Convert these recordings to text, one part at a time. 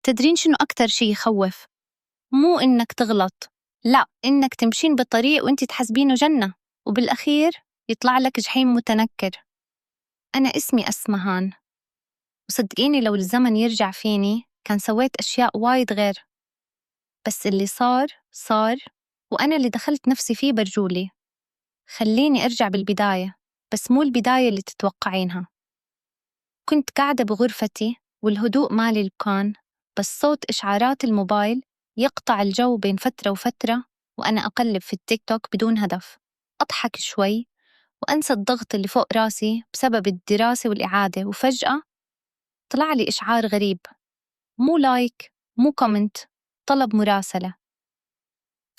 تدرين شنو أكثر شي يخوف؟ مو إنك تغلط، لا، إنك تمشين بطريق وإنت تحسبينه جنة وبالأخير يطلع لك جحيم متنكر. أنا اسمي أسمهان، وصدقيني لو الزمن يرجع فيني كان سويت أشياء وايد غير، بس اللي صار صار، وأنا اللي دخلت نفسي فيه برجولي. خليني أرجع بالبداية، بس مو البداية اللي تتوقعينها. كنت قاعدة بغرفتي والهدوء مالي المكان، بس صوت إشعارات الموبايل يقطع الجو بين فترة وفترة، وأنا أقلب في التيك توك بدون هدف، أضحك شوي وأنسى الضغط اللي فوق راسي بسبب الدراسة والإعادة. وفجأة طلع لي إشعار غريب، مو like، مو comment، طلب مراسلة.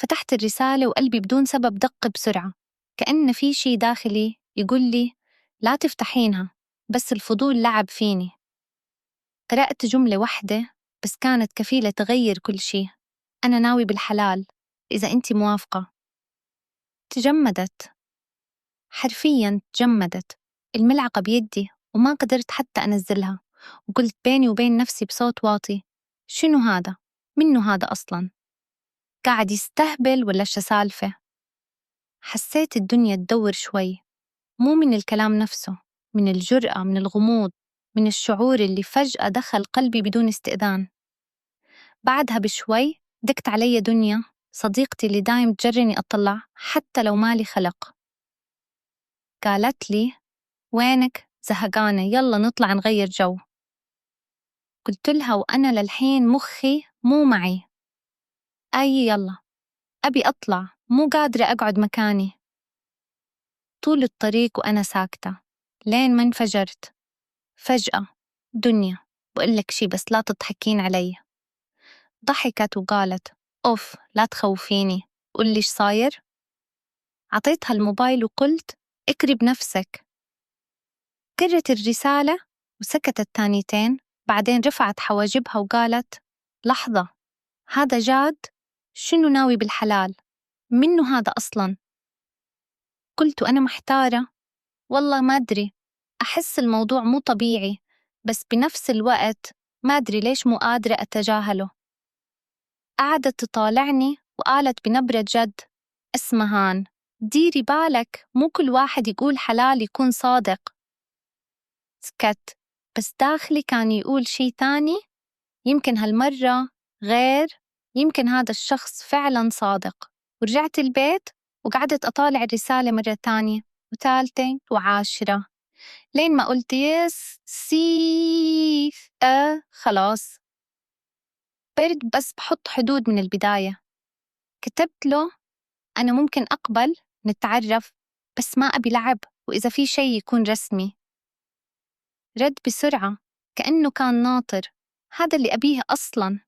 فتحت الرسالة وقلبي بدون سبب دق بسرعة، كأن في شي داخلي يقول لي لا تفتحينها، بس الفضول لعب فيني. قرأت جملة واحدة بس كانت كفيلة تغير كل شي: أنا ناوي بالحلال إذا أنت موافقة. تجمدت، حرفياً تجمدت، الملعقة بيدي وما قدرت حتى أنزلها، وقلت بيني وبين نفسي بصوت واطي: شنو هذا؟ منو هذا أصلاً؟ قاعد يستهبل ولا شسالفة؟ حسيت الدنيا تدور شوي، مو من الكلام نفسه، من الجرأة، من الغموض، من الشعور اللي فجأة دخل قلبي بدون استئذان. بعدها بشوي دقت علي دنيا، صديقتي اللي دايم تجرني أطلع حتى لو مالي خلق. قالت لي: وينك؟ زهقانة، يلا نطلع نغير جو. قلت لها وأنا للحين مخي مو معي: أي يلا، أبي أطلع، مو قادرة أقعد مكاني. طول الطريق وأنا ساكتة لين ما انفجرت فجأة: دنيا، بقول لك شي بس لا تضحكين علي. ضحكت وقالت: أوف، لا تخوفيني، قولي إيش صاير؟ عطيتها الموبايل وقلت: اقري بنفسك. قرت الرسالة وسكتت ثانيتين، بعدين رفعت حواجبها وقالت: لحظة، هذا جاد؟ شنو ناوي بالحلال؟ منو هذا أصلاً؟ قلت أنا محتارة: والله ما أدري، أحس الموضوع مو طبيعي، بس بنفس الوقت ما أدري ليش مو قادرة أتجاهله. قعدت تطالعني وقالت بنبرة جد: أسمهان، ديري بالك، مو كل واحد يقول حلال يكون صادق. سكت، بس داخلي كان يقول شي ثاني: يمكن هالمرة غير، يمكن هذا الشخص فعلا صادق. ورجعت البيت وقعدت أطالع الرسالة مرة تانية وثالثة وعاشرة، لين ما قلت yes سي خلاص برد، بس بحط حدود من البداية. كتبت له: أنا ممكن أقبل نتعرف، بس ما أبي لعب، وإذا في شي يكون رسمي. رد بسرعة كأنه كان ناطر: هذا اللي أبيه أصلاً.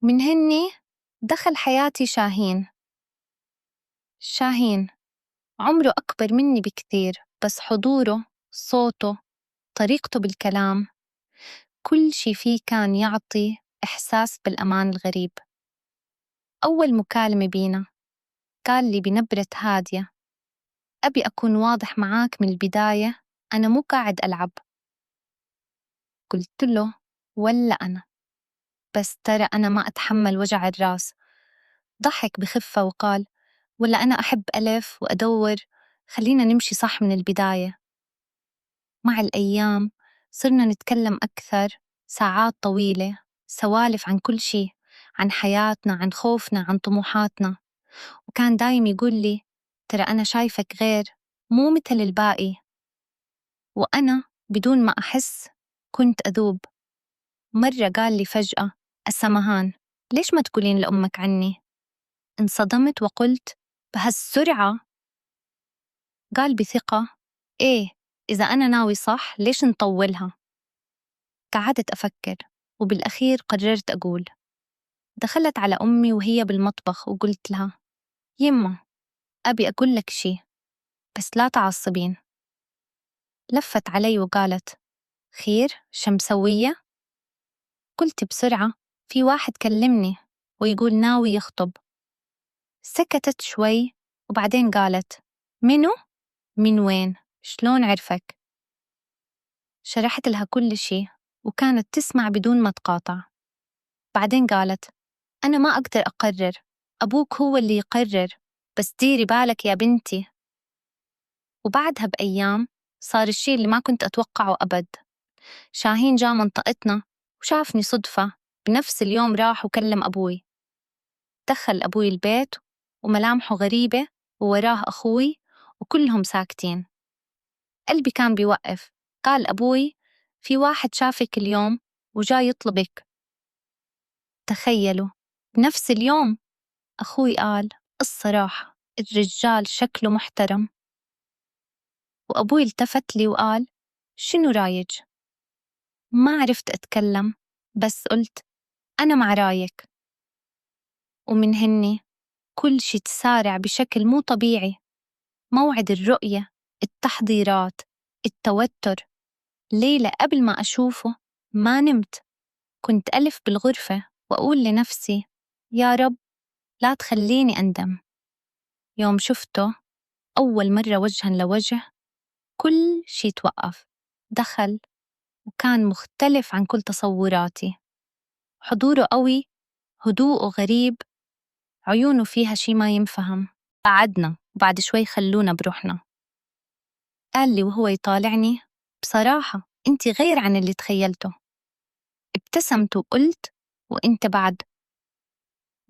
من هني دخل حياتي شاهين. شاهين عمره أكبر مني بكثير، بس حضوره، صوته، طريقته بالكلام، كل شي فيه كان يعطي إحساس بالأمان الغريب. أول مكالمة بينا قال لي بنبرة هادية: أبي أكون واضح معاك من البداية، أنا مو قاعد ألعب. قلت له: ولا أنا، بس ترى أنا ما أتحمل وجع الراس. ضحك بخفة وقال: ولا أنا أحب ألف وأدور، خلينا نمشي صح من البداية. مع الأيام صرنا نتكلم أكثر، ساعات طويلة، سوالف عن كل شي، عن حياتنا، عن خوفنا، عن طموحاتنا. وكان دايم يقول لي: ترى أنا شايفك غير، مو مثل الباقي. وأنا بدون ما أحس كنت أذوب. مرة قال لي فجأة: أسمهان، ليش ما تقولين لأمك عني؟ انصدمت وقلت: بهالسرعة؟ قال بثقة: إيه، إذا أنا ناوي صح ليش نطولها؟ قعدت أفكر وبالأخير قررت أقول. دخلت على أمي وهي بالمطبخ وقلت لها: يمه، أبي أقول لك شي، بس لا تعصبين. لفت علي وقالت: خير، شمسوية؟ قلت بسرعة: في واحد كلمني ويقول ناوي يخطب. سكتت شوي وبعدين قالت: منو؟ من وين؟ شلون عرفك؟ شرحت لها كل شي وكانت تسمع بدون ما تقاطع. بعدين قالت: أنا ما أقدر أقرر، أبوك هو اللي يقرر، بس ديري بالك يا بنتي. وبعدها بأيام صار الشيء اللي ما كنت أتوقعه أبد. شاهين جاء منطقتنا وشافني صدفة. بنفس اليوم راح وكلم أبوي. دخل أبوي البيت وملامحه غريبة، ووراه أخوي، وكلهم ساكتين. قلبي كان بيوقف. قال أبوي: في واحد شافك اليوم وجاي يطلبك. تخيلوا، بنفس اليوم. أخوي قال: الصراحة الرجال شكله محترم. وأبوي التفت لي وقال: شنو رايج؟ ما عرفت أتكلم، بس قلت: أنا مع رايك. ومن هني كل شي تسارع بشكل مو طبيعي. موعد الرؤية، التحضيرات، التوتر. ليلة قبل ما أشوفه ما نمت، كنت ألف بالغرفة وأقول لنفسي: يا رب لا تخليني أندم. يوم شفته أول مرة وجها لوجه كل شي توقف. دخل وكان مختلف عن كل تصوراتي. حضوره قوي، هدوءه غريب، عيونه فيها شي ما ينفهم. قعدنا وبعد شوي خلونا بروحنا. قال لي وهو يطالعني: بصراحة أنت غير عن اللي تخيلته. ابتسمت وقلت: وأنت بعد.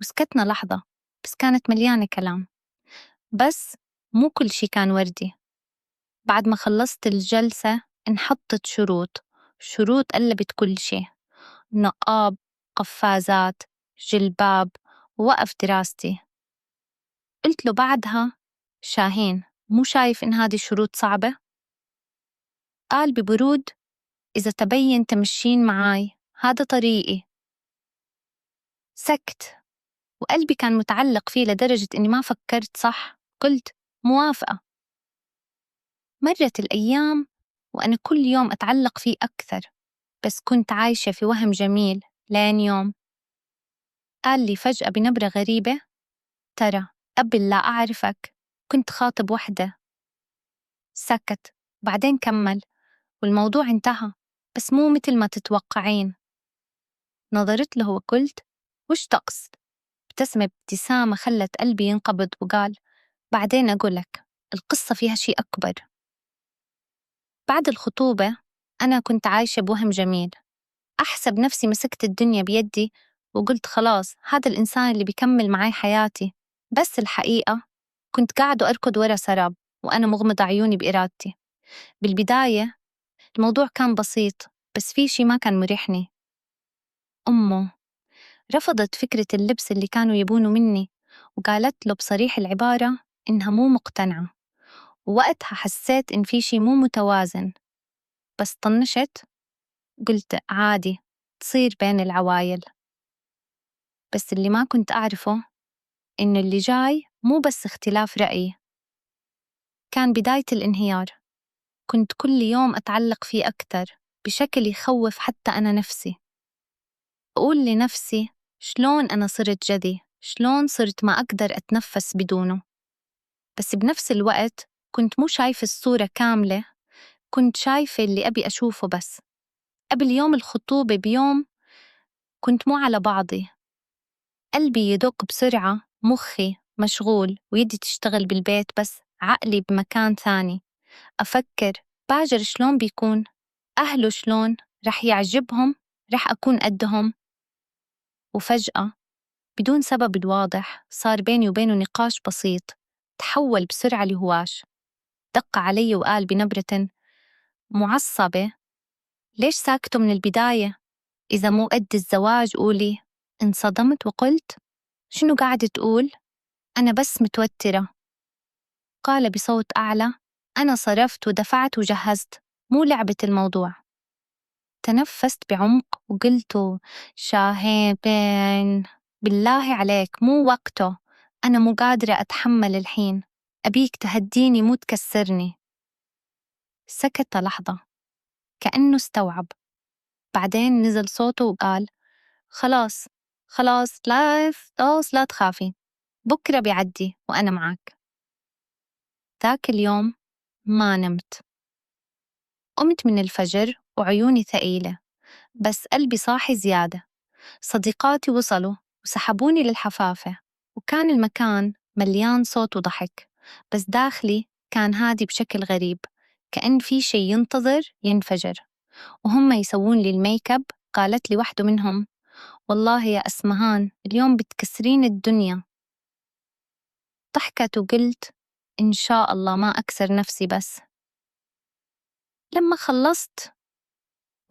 وسكتنا لحظة بس كانت مليانة كلام. بس مو كل شي كان وردي. بعد ما خلصت الجلسة انحطت شروط، شروط قلبت كل شي: نقاب، قفازات، جلباب، ووقف دراستي. قلت له بعدها: شاهين، مو شايف إن هذه الشروط صعبة؟ قال ببرود: إذا تبين تمشين معاي هذا طريقي. سكت، وقلبي كان متعلق فيه لدرجة إني ما فكرت صح. قلت: موافقة. مرت الأيام وأنا كل يوم أتعلق فيه أكثر، بس كنت عايشة في وهم جميل. لين يوم قال لي فجأة بنبرة غريبة: ترى قبل لا أعرفك كنت خاطب وحدة. سكت، بعدين كمل: والموضوع انتهى، بس مو مثل ما تتوقعين. نظرت له وقلت: وش تقصد؟ ابتسم ابتسامة خلت قلبي ينقبض وقال: بعدين أقولك، القصة فيها شيء أكبر. بعد الخطوبة أنا كنت عايشة بوهم جميل، أحسب نفسي مسكت الدنيا بيدي وقلت خلاص هذا الإنسان اللي بيكمل معي حياتي. بس الحقيقة كنت قاعدة أركض ورا سراب وأنا مغمضة عيوني بإرادتي. بالبداية الموضوع كان بسيط، بس في شي ما كان مريحني. أمه رفضت فكرة اللبس اللي كانوا يبونه مني، وقالت له بصريح العبارة إنها مو مقتنعة. ووقتها حسيت إن في شي مو متوازن، بس طنشت، قلت عادي تصير بين العوايل. بس اللي ما كنت أعرفه إنه اللي جاي مو بس اختلاف رأي، كان بداية الانهيار. كنت كل يوم أتعلق فيه أكثر بشكل يخوف حتى أنا نفسي. أقول لنفسي شلون أنا صرت جذي، شلون صرت ما أقدر أتنفس بدونه. بس بنفس الوقت كنت مو شايفة الصورة كاملة، كنت شايفة اللي أبي أشوفه بس. قبل يوم الخطوبة بيوم كنت مو على بعضي، قلبي يدق بسرعة، مخي مشغول، ويدي تشتغل بالبيت بس عقلي بمكان ثاني. أفكر باجر شلون بيكون، أهله شلون رح يعجبهم، رح أكون قدهم. وفجأة بدون سبب واضح صار بيني وبينه نقاش بسيط تحول بسرعة لهواش. دق علي وقال بنبرة معصبة: ليش ساكته من البداية؟ إذا مو قد الزواج قولي. انصدمت وقلت: شنو قاعد تقول؟ أنا بس متوترة. قال بصوت أعلى: أنا صرفت ودفعت وجهزت، مو لعبة الموضوع. تنفست بعمق وقلت: شاهين بالله عليك مو وقته، أنا مو قادرة أتحمل الحين، أبيك تهديني مو تكسرني. سكت لحظة كأنه استوعب، بعدين نزل صوته وقال: خلاص خلاص، لا خلاص لا تخافي، بكرة بيعدي وأنا معك. ذاك اليوم ما نمت، قمت من الفجر وعيوني ثقيلة بس قلبي صاحي زيادة. صديقاتي وصلوا وسحبوني للحفافة، وكان المكان مليان صوت وضحك، بس داخلي كان هادي بشكل غريب، كأن في شي ينتظر ينفجر. وهم يسوون لي الميك اب قالت لي واحدة منهم: والله يا أسمهان اليوم بتكسرين الدنيا. ضحكت وقلت: إن شاء الله ما أكسر نفسي. بس لما خلصت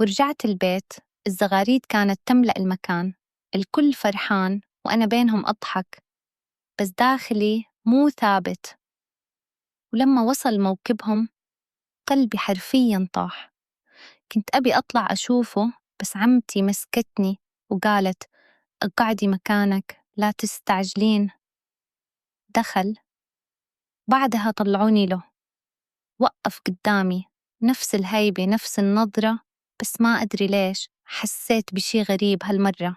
ورجعت البيت، الزغاريد كانت تملأ المكان، الكل فرحان وأنا بينهم أضحك، بس داخلي مو ثابت. ولما وصل موكبهم قلبي حرفيا طاح. كنت أبي أطلع أشوفه، بس عمتي مسكتني وقالت: اقعدي مكانك، لا تستعجلين. دخل، بعدها طلعوني له. وقف قدامي، نفس الهيبة، نفس النظرة، بس ما أدري ليش حسيت بشي غريب هالمرة.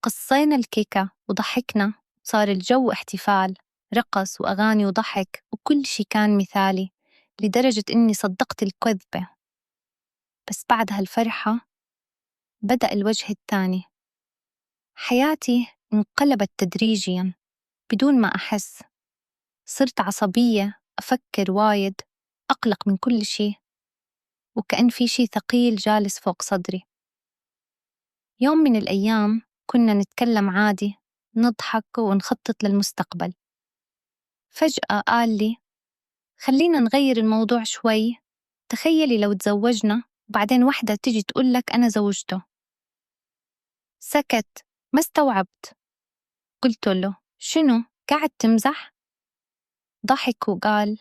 قصينا الكيكة وضحكنا، صار الجو احتفال، رقص وأغاني وضحك، وكل شي كان مثالي لدرجة إني صدقت الكذبة. بس بعد هالفرحة بدأ الوجه الثاني. حياتي انقلبت تدريجيا بدون ما أحس. صرت عصبية، أفكر وايد، أقلق من كل شيء، وكأن في شيء ثقيل جالس فوق صدري. يوم من الأيام كنا نتكلم عادي، نضحك ونخطط للمستقبل. فجأة قال لي: خلينا نغير الموضوع شوي، تخيلي لو تزوجنا وبعدين وحدة تجي تقول لك أنا زوجته. سكت، ما استوعبت. قلت له: شنو، قاعد تمزح؟ ضحك وقال: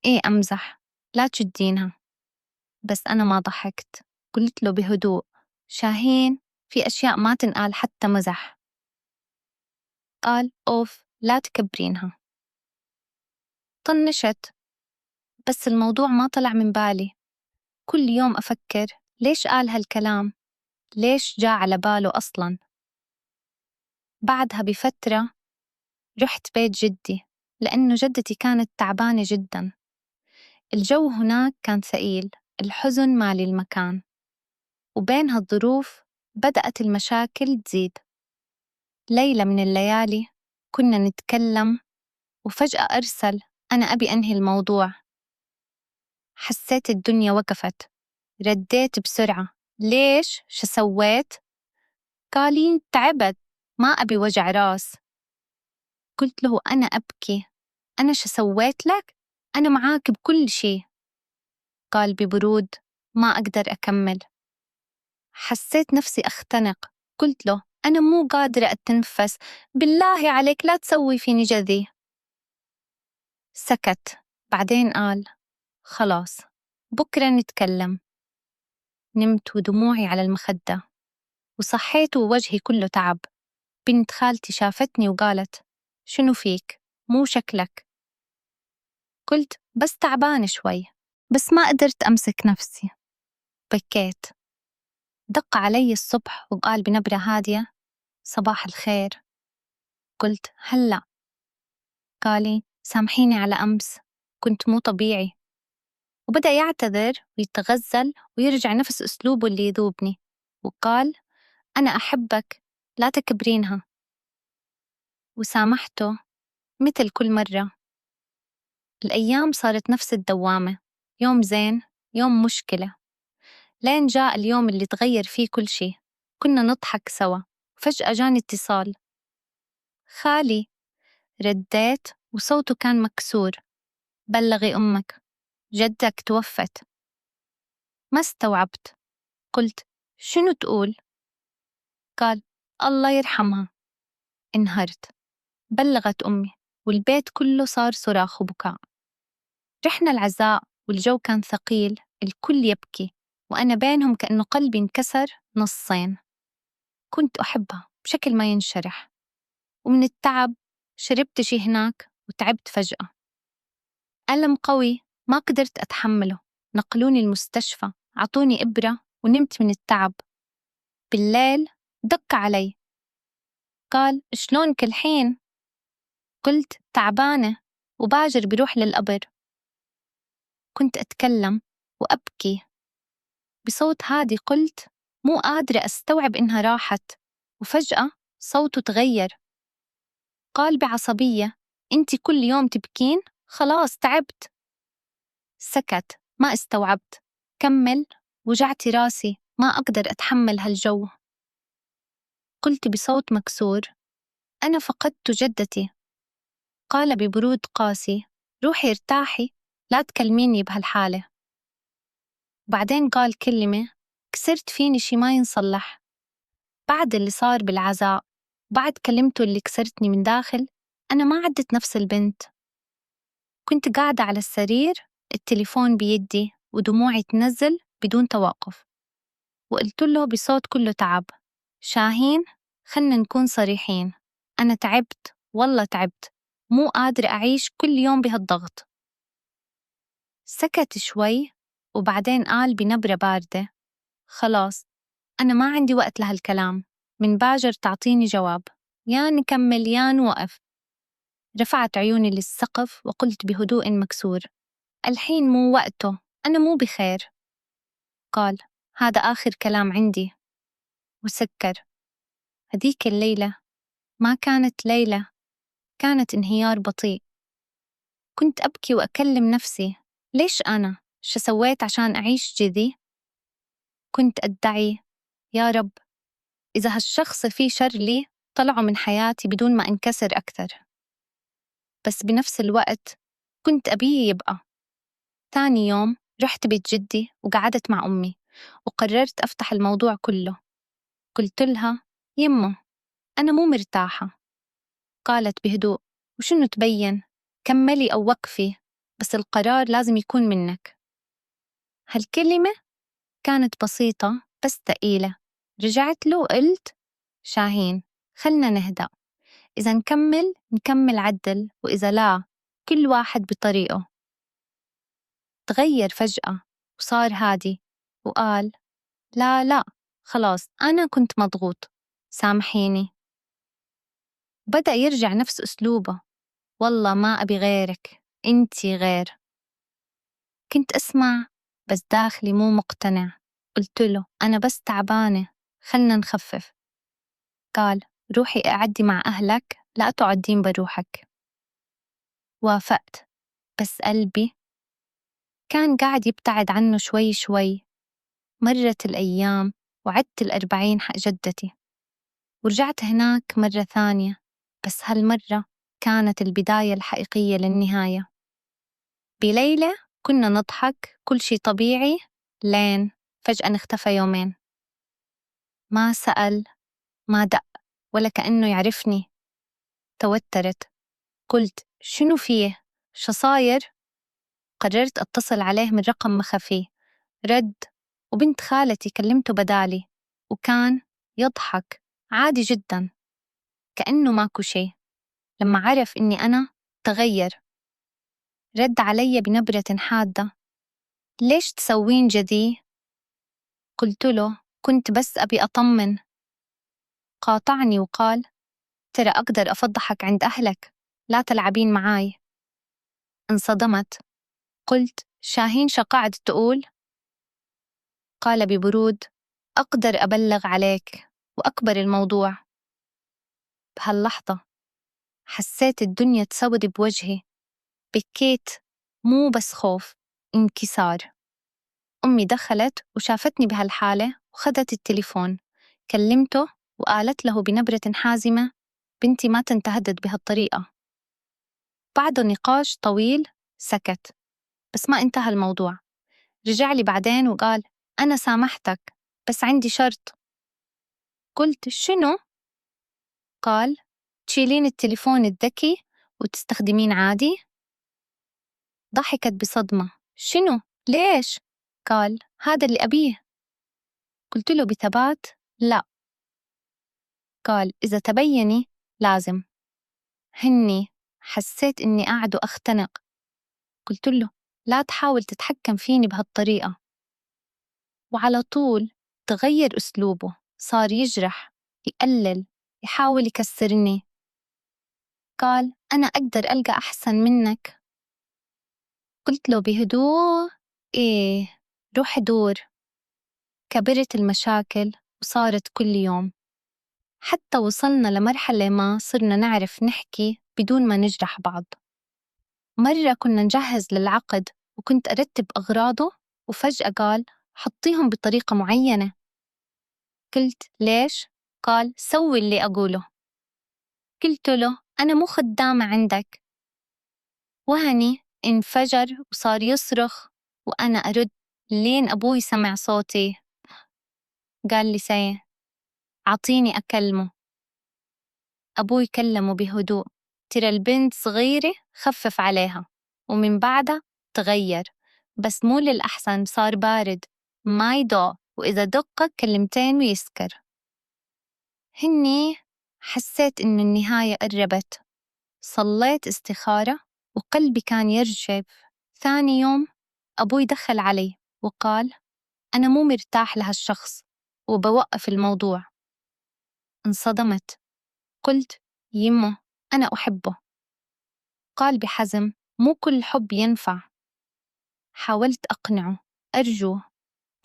إيه أمزح، لا تشدينها. بس أنا ما ضحكت. قلت له بهدوء: شاهين، في أشياء ما تنقال حتى مزح. قال: أوف، لا تكبرينها. طنشت، بس الموضوع ما طلع من بالي. كل يوم أفكر ليش قال هالكلام، ليش جاء على باله أصلاً. بعدها بفترة رحت بيت جدي لأنه جدتي كانت تعبانة جداً. الجو هناك كان ثقيل، الحزن مالي المكان، وبين هالظروف بدأت المشاكل تزيد. ليلة من الليالي كنا نتكلم وفجأة أرسل: أنا أبي أنهي الموضوع. حسيت الدنيا وقفت. رديت بسرعة: ليش؟ شو سويت؟ قالي: تعبت، ما أبي وجع راس. قلت له أنا أبكي: أنا شو سويت لك؟ أنا معاك بكل شي. قال ببرود: ما أقدر أكمل. حسيت نفسي أختنق. قلت له: أنا مو قادرة أتنفس، بالله عليك لا تسوي فيني جذي. سكت، بعدين قال: خلاص، بكرة نتكلم. نمت ودموعي على المخدة، وصحيت ووجهي كله تعب. بنت خالتي شافتني وقالت: شنو فيك؟ مو شكلك. قلت: بس تعبانة شوي. بس ما قدرت أمسك نفسي، بكيت. دق علي الصبح وقال بنبرة هادية: صباح الخير. قلت: هلا. قالي: سامحيني على أمس، كنت مو طبيعي. وبدأ يعتذر ويتغزل ويرجع نفس أسلوبه اللي يذوبني، وقال: أنا أحبك، لا تكبرينها. وسامحته مثل كل مرة. الأيام صارت نفس الدوامة، يوم زين يوم مشكلة، لين جاء اليوم اللي تغير فيه كل شي. كنا نضحك سوا، فجأة جاني اتصال. خالي. رديت وصوته كان مكسور: بلغي أمك، جدك توفت. ما استوعبت. قلت: شنو تقول؟ قال: الله يرحمها. انهرت. بلغت أمي والبيت كله صار صراخ وبكاء. رحنا العزاء والجو كان ثقيل، الكل يبكي وأنا بينهم كأنه قلبي انكسر نصين. كنت أحبها بشكل ما ينشرح، ومن التعب شربت شي هناك وتعبت فجأة. ألم قوي ما قدرت أتحمله. نقلوني المستشفى، عطوني إبرة ونمت من التعب. بالليل دق علي، قال: شلونك الحين؟ قلت: تعبانة وباجر بروح للقبر. كنت أتكلم وأبكي بصوت هادي. قلت: مو قادرة أستوعب إنها راحت. وفجأة صوته تغير. قال بعصبية: أنت كل يوم تبكين؟ خلاص تعبت. سكت، ما استوعبت. كمل: وجعتي راسي، ما أقدر أتحمل هالجو. قلت بصوت مكسور: أنا فقدت جدتي. قال ببرود قاسي: روحي ارتاحي، لا تكلميني بهالحالة. بعدين قال كلمة كسرت فيني شي ما ينصلح. بعد اللي صار بالعزاء، بعد كلمته اللي كسرتني من داخل، أنا ما عدت نفس البنت. كنت قاعدة على السرير، التليفون بيدي ودموعي تنزل بدون توقف، وقلت له بصوت كله تعب: شاهين، خلنا نكون صريحين، أنا تعبت، والله تعبت، مو قادرة أعيش كل يوم بهالضغط. سكت شوي وبعدين قال بنبرة باردة: خلاص، أنا ما عندي وقت لهالكلام، من باجر تعطيني جواب، يا نكمل يا نوقف. رفعت عيوني للسقف وقلت بهدوء مكسور: الحين مو وقته، أنا مو بخير. قال: هذا آخر كلام عندي. وسكر. هذيك الليلة ما كانت ليلة، كانت انهيار بطيء. كنت أبكي وأكلم نفسي: ليش أنا؟ شو سويت عشان أعيش جذي؟ كنت أدعي: يا رب، إذا هالشخص فيه شر لي طلعوا من حياتي بدون ما أنكسر أكثر. بس بنفس الوقت كنت أبيه يبقى. ثاني يوم رحت بيت جدي وقعدت مع أمي وقررت أفتح الموضوع كله. قلت لها: يمه، أنا مو مرتاحة. قالت بهدوء: وشنو تبين؟ كملي أو وقفي، بس القرار لازم يكون منك. هالكلمة كانت بسيطة بس ثقيلة. رجعت له وقلت: شاهين، خلنا نهدأ، إذا نكمل نكمل عدل، وإذا لا كل واحد بطريقه. تغير فجأة وصار هادي وقال: لا لا، خلاص، أنا كنت مضغوط، سامحيني. بدأ يرجع نفس أسلوبه: والله ما أبي غيرك، أنتي غير. كنت أسمع بس داخلي مو مقتنع. قلت له: أنا بس تعبانة، خلنا نخفف. قال: روحي اقعدي مع أهلك، لا تقعدين بروحك. وافقت، بس قلبي كان قاعد يبتعد عنه شوي شوي. مرت الأيام وعدت 40 حق جدتي، ورجعت هناك مرة ثانية، بس هالمرة كانت البداية الحقيقية للنهاية. بليلة كنا نضحك، كل شي طبيعي، لين فجأة اختفى يومين. ما سأل، ما دق، ولا كأنه يعرفني. توترت، قلت: شنو فيه؟ شو صاير؟ قررت أتصل عليه من رقم مخفي. رد، وبنت خالتي كلمته بدالي، وكان يضحك عادي جدا كأنه ماكو شي. لما عرف إني أنا تغير. رد علي بنبرة حادة: ليش تسوين جذي؟ قلت له: كنت بس أبي أطمن. قاطعني وقال: ترى أقدر أفضحك عند أهلك، لا تلعبين معاي. انصدمت. قلت: شاهين، شقاعد تقول؟ قال ببرود: أقدر أبلغ عليك وأكبر الموضوع. بهاللحظة حسيت الدنيا تسود بوجهي. بكيت، مو بس خوف، انكسار. أمي دخلت وشافتني بهالحالة وخذت التليفون، كلمته وقالت له بنبرة حازمة: بنتي ما تنتهدد بهالطريقة. بعد نقاش طويل سكت، بس ما انتهى الموضوع. رجع لي بعدين وقال: أنا سامحتك، بس عندي شرط. قلت: شنو؟ قال: تشيلين التليفون الذكي وتستخدمين عادي. ضحكت بصدمة: شنو؟ ليش؟ قال: هذا اللي أبيه. قلت له بثبات: لا. قال: إذا تبيني لازم. هني حسيت إني قاعدة أختنق. قلت له: لا تحاول تتحكم فيني بهالطريقة. وعلى طول تغير أسلوبه، صار يجرح، يقلل، يحاول يكسرني. قال: أنا أقدر ألقى أحسن منك. قلت له بهدوء: إيه، روح دور. كبرت المشاكل وصارت كل يوم. حتى وصلنا لمرحلة ما صرنا نعرف نحكي بدون ما نجرح بعض. مرة كنا نجهز للعقد وكنت أرتب أغراضه، وفجأة قال حطيهم بطريقة معينة. قلت ليش؟ قال سوي اللي أقوله. قلت له أنا مو خدامة عندك. وهني انفجر وصار يصرخ وأنا أرد لين أبوي سمع صوتي. قال لي سي عطيني أكلمه. أبوي كلمه بهدوء، ترى البنت صغيرة خفف عليها. ومن بعدها تغير، بس مو للأحسن، صار بارد ما يدق، وإذا دقك كلمتين ويسكر. هني حسيت إنه النهاية قربت. صليت استخارة وقلبي كان يرجف. ثاني يوم أبوي دخل علي وقال أنا مو مرتاح لهالشخص وبوقف الموضوع. انصدمت، قلت يمه أنا أحبه. قال بحزم مو كل حب ينفع. حاولت أقنعه أرجوه،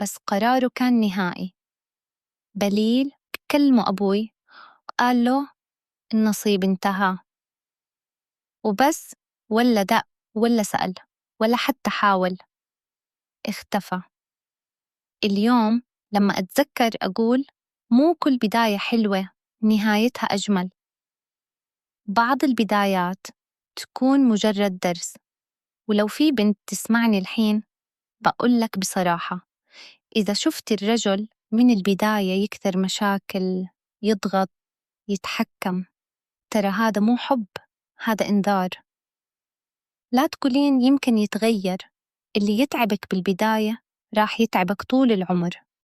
بس قراره كان نهائي. بليل كلمه أبوي وقال له النصيب انتهى وبس، ولا دق ولا سأل ولا حتى حاول، اختفى. اليوم لما أتذكر أقول مو كل بداية حلوة نهايتها أجمل. بعض البدايات تكون مجرد درس. ولو في بنت تسمعني الحين بقول لك بصراحة، إذا شفت الرجل من البداية يكثر مشاكل، يضغط، يتحكم، ترى هذا مو حب، هذا إنذار. لا تقولين يمكن يتغير، اللي يتعبك بالبداية راح يتعبك طول العمر.